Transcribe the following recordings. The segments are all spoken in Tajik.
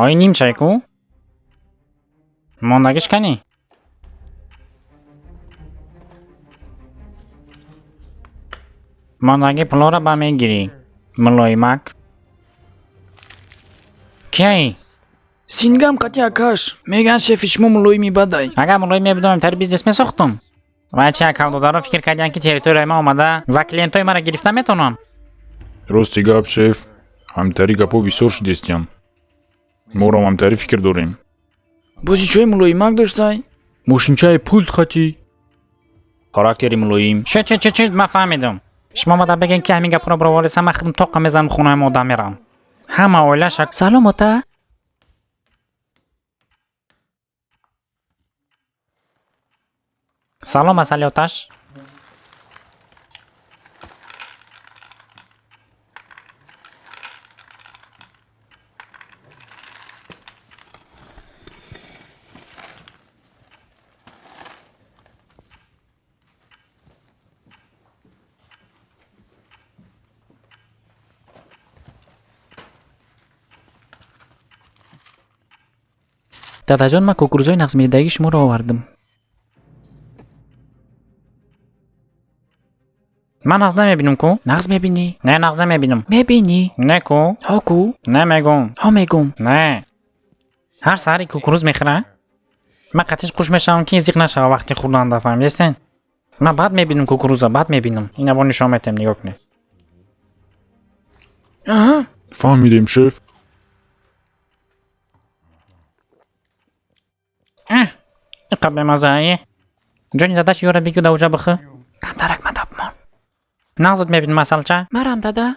Ой, нимчай ку? Мондагиш кани? Мондаги пулоро ба мегирӣ, мулоимак. Кияй? Сингам қати акаш. Меган шефи шумо мулоими бадай. Агар мулоим мебудам, тари бизнес месохтум. Ва чи акавдодаро фикр кардиям, ки территорияи ман омада ва клиентҳои маро гирифта метавонанд? Рости гап, шеф, ҳамтари гапҳо бисёр шудестиян. Морам ҳамтари фикр дорем. Бози чой мулоимак доштай? Мошинчаи пулт хати. Характери мулоим. Чӣ, чӣ, чӣ, чӣ, ман фаҳмидам. Шумо омада бигӯен, ки ҳамин гапҳоро бироваресам, ман худам тоқа мезанам, хонаи модар мерам. Ҳама оилаша. Салом, ота. Салом, асали оташ. Дадаҷон, ман кукурузои нағзмедидагии шуморо овардам. Ман нағз намебинам ку? Нағз мебинӣ? Не, нағз намебинам. Мебинӣ? Не ку? Ҳо ку? Не мегум. Ҳо мегум. Не. Ҳар саҳари кукуруз мехӯра? Ман қатиш қуш мешавам, ки зиқ нашава вақти хӯрданда, фаҳмидестен? Ман бад мебинам кукуруза, бад мебинам. Ина бо нишон метем, нигоҳ кунед. Аҳа. Фаҳмидем, шеф. Аҳ, иқа бемаззае. Ҷони дадаш, ёра бигӯ да уҷа бихӯ. Камтарак ман дабмон. Нағзат мебинам, асалча. Марам, дада.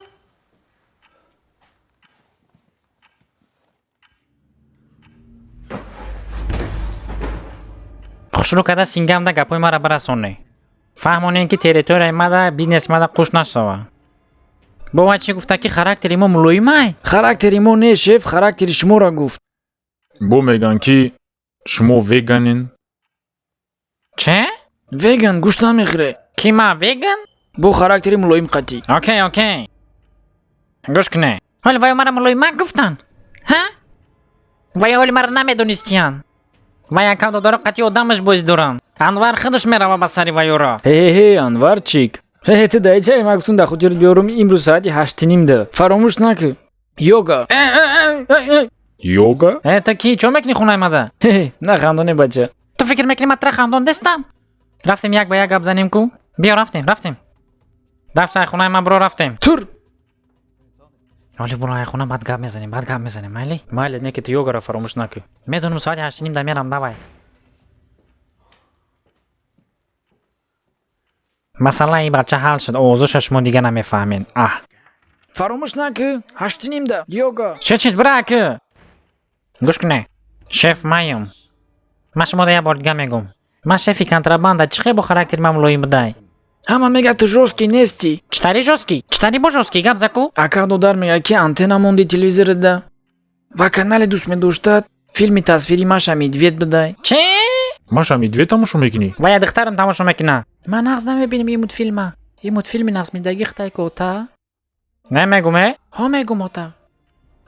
Хушрӯ карда сингамда гапҳои маро барасоне. Фаҳмонем, ки территорияи мада, бизнеси мада қуш нашава. Бова чӣ гуфта, ки характери мо мулоимай? Характери мо не, шеф, характери шуморо гуфт. Бо мегӯянд, ки шумо веганин. Че? Веган гӯшт намехӯре. Ки ман веган? Бо характери мулоим қатӣ. Окей, окей. Гӯш куне. Ҳоли ваё маро мулоимак гуфтанд? Ҳа? Ваё ҳоли маро намедонистиянд. Вай акавдодаро қатъи одамаш бозӣ доранд. Анвар худаш мерава ба сари ваёро. Ҳе-ҳе, Анварчик. Ҳе, ту даичай ма гуфтум, да хотират биёрум, имрӯз соати 8:30-да. Фаромӯш накӣ. Йога. Э, э, э, э, э. Йога? Э, ту ки? Чо мекунӣ хонаи мада? Ҳе, на хандоне, бача. Ту фикр мекунӣ, ман тура хандон дестам? Рафтем, як ба як гап занем ку? Биё, рафтем, рафтем. Дафчаи хонаи ман биро, рафтем. Тур. Ҳоли буро ай хона, баъд гап мезанем, баъд гап мезанем, майли? Майли, не ки ту йогаро фаромӯш накӣ. Медонам, соати 8:30 да мерам, давай. Масъалаи бача ҳал шуд, овозоша шумо дига намефаҳмед. Аҳ. Фаромӯш накӣ, 8:30-да йога. Чӣ чиз, бира аки? Гӯш куне. Шеф маем. Ман шуморо як бор дига мегӯм. Ман шефи контрабанда, чӣ хел бо характери ман мулоим будай? Ҳама мега, ту жёсткий нестӣ. Чӣ тари жёсткий? Чӣ тари бо жёсткий? Гап заку? Ака додар мега, ки антенна монди телевизорда ва канале дӯст медоштад филми тасвири Маша Медведь бидай. Чӣ? Маша Медведь тамошо мекунӣ? Ва я духтарам тамошо мекуна. Ман нағз намебинам ин мультфилма. Ин мультфилми нағзмедидагӣ хитай ку, ота? Не мегум, э? Ҳо мегум, ота.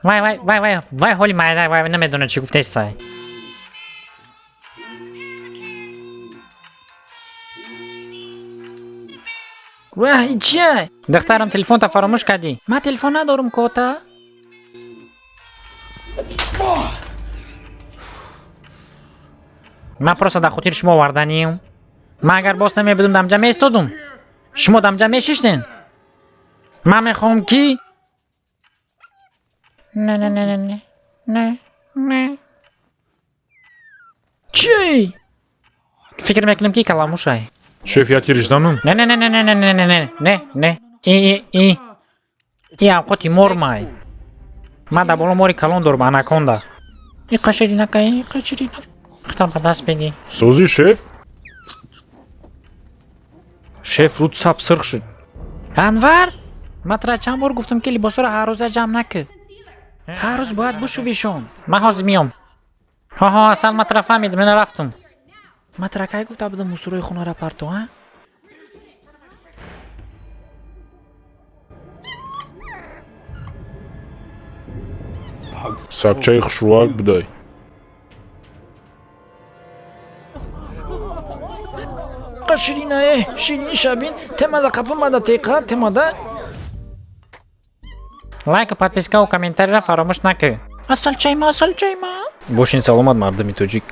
Вай, вай, вай, вай, вай, ҳоли майда, вай намедонад чӣ гуфтестай. Ваҳ, ин чия? Духтарам, телефонта фаромӯш кардӣ. Ман телефон надорам ку, ота. Ман просто дар хотири шумо оварданием. Ман агар боз намебудум, дамҷа меистодум. Шумо дамҷа мешиштен. Ман мехоҳам, ки не, не, не, не, не, не, не. Чӣ? Фикр мекунем, ки каламушай. Шеф, як тириш занам? Не, не, не, не, не, не, не, не, не, не, не. И, и, и. И авқоти мормай. Ман дар боло мори калон дорам, анаконда. И қаширинака, и қаширина. Хитам ба даст бигӣ. Созӣ, шеф? Шеф руд саб сирх шуд. Анвар, ман тура чанд бор гуфтам, ки либосҳоро ҳаррӯза ҷамъ накӣ. Ҳар рӯз бояд бушувишон. Ман ҳозир миём. Ҳо, ҳо, асал, ман тура фаҳмидам, мена рафтам. Ман тура кай гуфта будам, мусурои хонаро партов, а? Сагчаи хушрӯак будай. Қа ширинае, ширини шабин, темада қапамада теқа, темада. Лайку, подпискаву комментарийро фаромӯш накӯ. Асалчайма, асалчайма. Бошин саломат, мардуми тоҷик.